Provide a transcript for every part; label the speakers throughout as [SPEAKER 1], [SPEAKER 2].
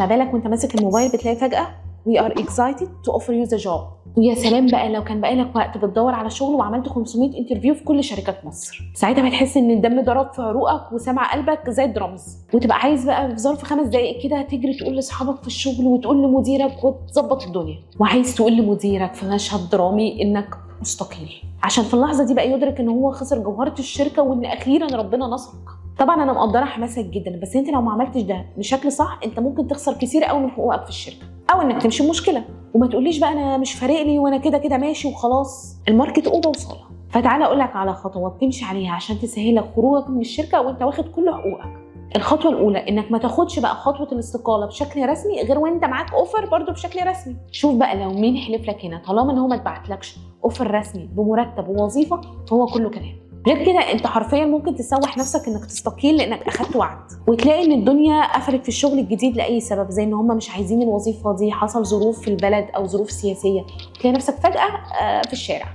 [SPEAKER 1] على بالك وانت ماسك الموبايل بتلاقي فجاة we are excited to offer you the job. ويا سلام بقى لو كان بقالك وقت بتدور على شغل وعملت 500 interview في كل شركات مصر، ساعتها بتحس ان الدم ضرب في عروقك وسمع قلبك زي الدرامز، وتبقى عايز بقى في ظرف 5 دقائق كده تجري تقول لاصحابك في الشغل وتقول لمديرك وتظبط الدنيا. وعايز تقول لمديرك في مشهد درامي انك مستقيل، عشان في اللحظة دي بقى يدرك ان هو خسر جوهره الشركة وان اخيرا ربنا نصرك. طبعا انا مقدره حماسك جدا، بس انت لو ما عملتش ده بشكل صح انت ممكن تخسر كتير قوي من حقوقك في الشركة او انك تمشي بمشكله. وما تقوليش بقى انا مش فارق لي وانا كده كده ماشي وخلاص، ال market اوضة وصاله. فتعالى اقول لك على خطوات تمشي عليها عشان تسهل لك خروجك من الشركة وانت واخد كل حقوقك. الخطوة الاولى انك ما تاخدش بقى خطوة الاستقالة بشكل رسمي غير وانت معاك offer برضو بشكل رسمي. شوف بقى لو مين حلف لك هنا، طالما ان هو ما اتبعتلكش offer رسمي بمرتب ووظيفه فهو كله كلام. غير كده انت حرفيا ممكن تسوح نفسك انك تستقيل لانك اخدت وعد، وتلاقي ان الدنيا قفلت في الشغل الجديد لاي سبب، زي ان هم مش عايزين الوظيفة دي، حصل ظروف في البلد او ظروف سياسيه، تلاقي نفسك فجاة في الشارع.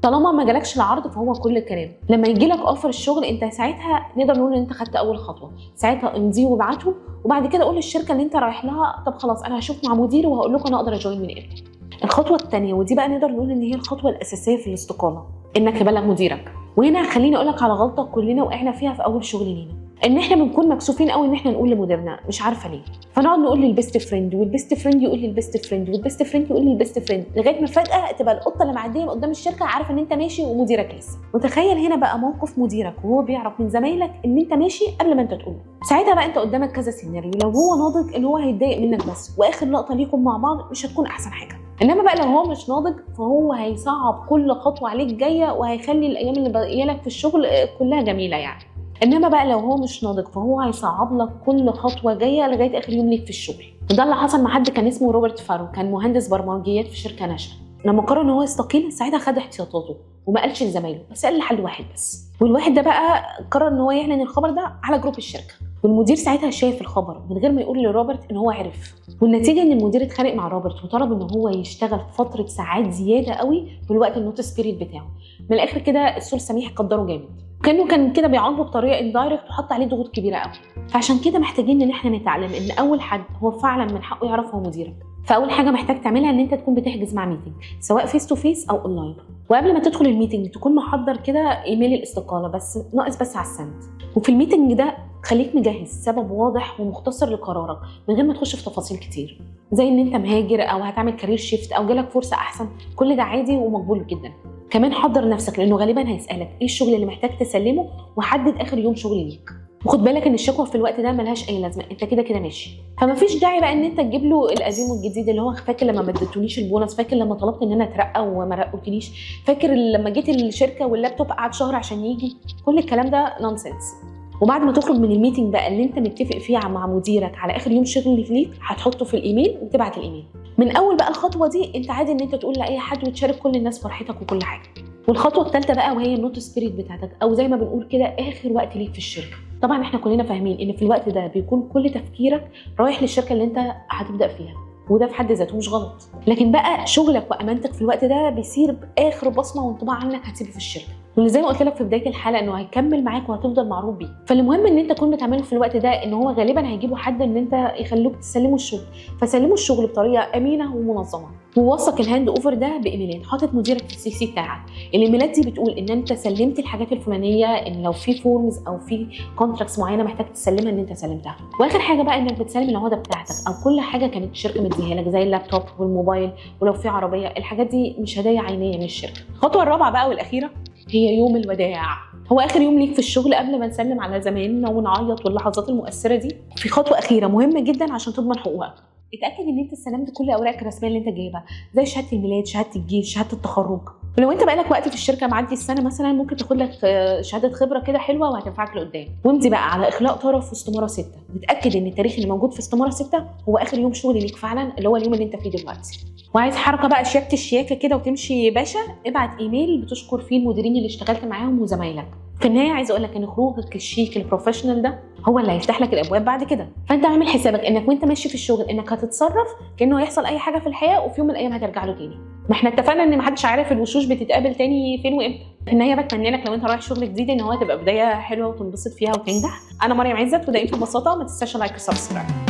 [SPEAKER 1] طالما ما جالكش العرض فهو كل الكلام. لما يجي لك offer الشغل انت ساعتها نقدر نقول ان انت خدت اول خطوه، ساعتها امضيه وابعته، وبعد كده قول للشركة اللي انت رايح لها طب خلاص انا هشوف مع مديري وهقول لكم انا اقدر ا join من امتى. الخطوة الثانيه، ودي بقى نقدر نقول ان هي الخطوة الاساسية في الاستقاله، انك تبلغ مديرك. وهنا خليني اقول لك على غلطه كلنا وقعنا فيها في اول شغل لينا، ان احنا بنكون مكسوفين قوي ان احنا نقول لمديرنا، مش عارفه ليه، فنقعد نقول لل best friend، وال best friend يقول لل best friend، وال best friend يقول لل best friend، لغاية ما فجاة تبقى القطة اللي معدية من قدام الشركة عارفه ان انت ماشي ومديرك لسه. وتخيل هنا بقى موقف مديرك وهو بيعرف من زمايلك ان انت ماشي قبل ما انت تقول. ساعتها بقى انت قدامك كذا سيناريو، لو هو ناضج ان هو هيتضايق منك بس، واخر لقطة ليكم مع بعض مش هتكون احسن حاجه. انما بقى لو هو مش ناضج فهو هيصعب كل خطوة عليك جاية، وهيخلي الايام اللي باقية لك في الشغل كلها جميلة يعني. انما بقى لو هو مش ناضج فهو هيصعب لك كل خطوة جاية لغاية اخر يوم ليك في الشغل. وده اللي حصل مع حد كان اسمه روبرت فارو، كان مهندس برمجيات في شركة ناشئه. لما قرر ان هو يستقيل ساعتها خد احتياطاته وما قالش لزمايله، بس قال لحد واحد بس، والواحد ده بقى قرر ان هو يعلن الخبر ده على group الشركه. والمدير ساعتها شاف الخبر من غير ما يقول لروبرت ان هو عرف. والنتيجة ان المدير اتخانق مع روبرت وطلب ان هو يشتغل فترة ساعات زيادة قوي في الوقت ال notice period بتاعه. من الاخر كده السول سميح قدره جامد، كانه كان كده بيعاقبه بطريقة indirect وحط عليه ضغوط كبيرة قوي. فعشان كده محتاجين ان احنا نتعلم ان اول حد هو فعلا من حقه يعرف هو مديرك. فاول حاجة محتاج تعملها ان انت تكون بتحجز معاه meeting، سواء face to face او اونلاين، وقبل ما تدخل ال meeting تكون محضر كده ايميل الاستقاله، بس ناقص بس على ال send. وفي ال meeting ده خليك مجهز سبب واضح ومختصر لقرارك من غير ما تخش في تفاصيل كتير، زي ان انت مهاجر او هتعمل career shift او جالك فرصة احسن، كل ده عادي ومقبول جدا. كمان حضر نفسك لانه غالبا هيسالك ايه الشغل اللي محتاج تسلمه، وحدد اخر يوم شغل ليك. وخد بالك ان الشكوى في الوقت ده ملهاش اي لازمه، انت كده كده ماشي، فما فيش داعي بقى ان انت تجيب له القديم والجديد، اللي هو فاكر لما ما اديتونيش البونص، فاكر لما طلبت ان انا اترقى وما رقوتنيش، فاكر لما جيت الشركة واللابتوب قعد شهر عشان يجي، كل الكلام ده nonsense. وبعد ما تخرج من ال meeting بقى اللي انت متفق فيه مع مديرك على اخر يوم شغل ليك، هتحطه في الايميل وتبعت الايميل. من اول بقى الخطوة دي انت عادي ان انت تقول لاي حد وتشارك كل الناس فرحتك وكل حاجه. والخطوة الثالثة بقى وهي ال notice period بتاعتك، او زي ما بنقول كده اخر وقت ليك في الشركة. طبعا احنا كلنا فاهمين ان في الوقت ده بيكون كل تفكيرك رايح للشركة اللي انت هتبدا فيها، وده في حد ذاته مش غلط، لكن بقى شغلك وامانتك في الوقت ده بيصير باخر بصمة وانطباع عنك هتسيبه في الشركة، واللي زي ما قلت لك في بداية الحلقة انه هيكمل معاك وهتفضل معروف بيه. فالمهم ان انت تكون بتعمله في الوقت ده ان هو غالبا هيجيبوا حد ان انت يخلوك تسلمه الشغل، فسلموا الشغل بطريقة امينه ومنظمة، ووثق ال hand over ده بايميلات حاطط مديرك في ال CC بتاعك. الايميلات دي بتقول ان انت سلمت الحاجات الفلانيه، ان لو في forms او في contracts معينة محتاج تسلمها ان انت سلمتها. واخر حاجة بقى انك بتسلم العهده بتاعتك او كل حاجة كانت الشركة مديها لك، زي اللابتوب والموبايل ولو في عربيه، الحاجات دي مش هدايا عينيه من الشركة. الخطوة الرابعة بقى والاخيرة هي يوم الوداع، هو اخر يوم ليك في الشغل قبل ما نسلم على زمايلنا ونعيط واللحظات المؤثرة دي. في خطوة اخيرة مهمة جدا عشان تضمن حقوقك، اتاكد ان انت استلمت كل اوراقك الرسمية اللي انت جايبها، زي شهادة الميلاد، شهادة الجيش، شهادة التخرج. ولو انت بقالك وقت في الشركة معدي السنة مثلا، ممكن تاخد لك شهادة خبره كده حلوة وهتنفعك لقدام. وامضي بقى على اخلاء طرف في استماره 6، وتاكد ان التاريخ اللي موجود في استماره 6 هو اخر يوم شغل ليك فعلا، اللي هو اليوم اللي انت فيه دلوقتي. وعايز حركة بقى شياكه الشياكه كده وتمشي باشا، ابعت ايميل بتشكر فيه المديرين اللي اشتغلت معاهم وزمايلك. في النهاية عايزه اقول لك ان خروجك الشيك ال professional ده هو اللي هيفتح لك الابواب بعد كده. فانت عامل حسابك انك وانت ماشي في الشغل انك هتتصرف كانه هيحصل اي حاجة في الحياة، وفي يوم من الايام هترجع له تاني. ما احنا اتفقنا ان محدش عارف الوشوش بتتقابل تاني فين وامتى. في النهاية بتمنى لك لو انت رايح شغل جديد ان هو تبقى بداية حلوة وتنبسط فيها وتنجح. انا مريم عزت، وده في ببساطه. ما تنساش like و subscribe.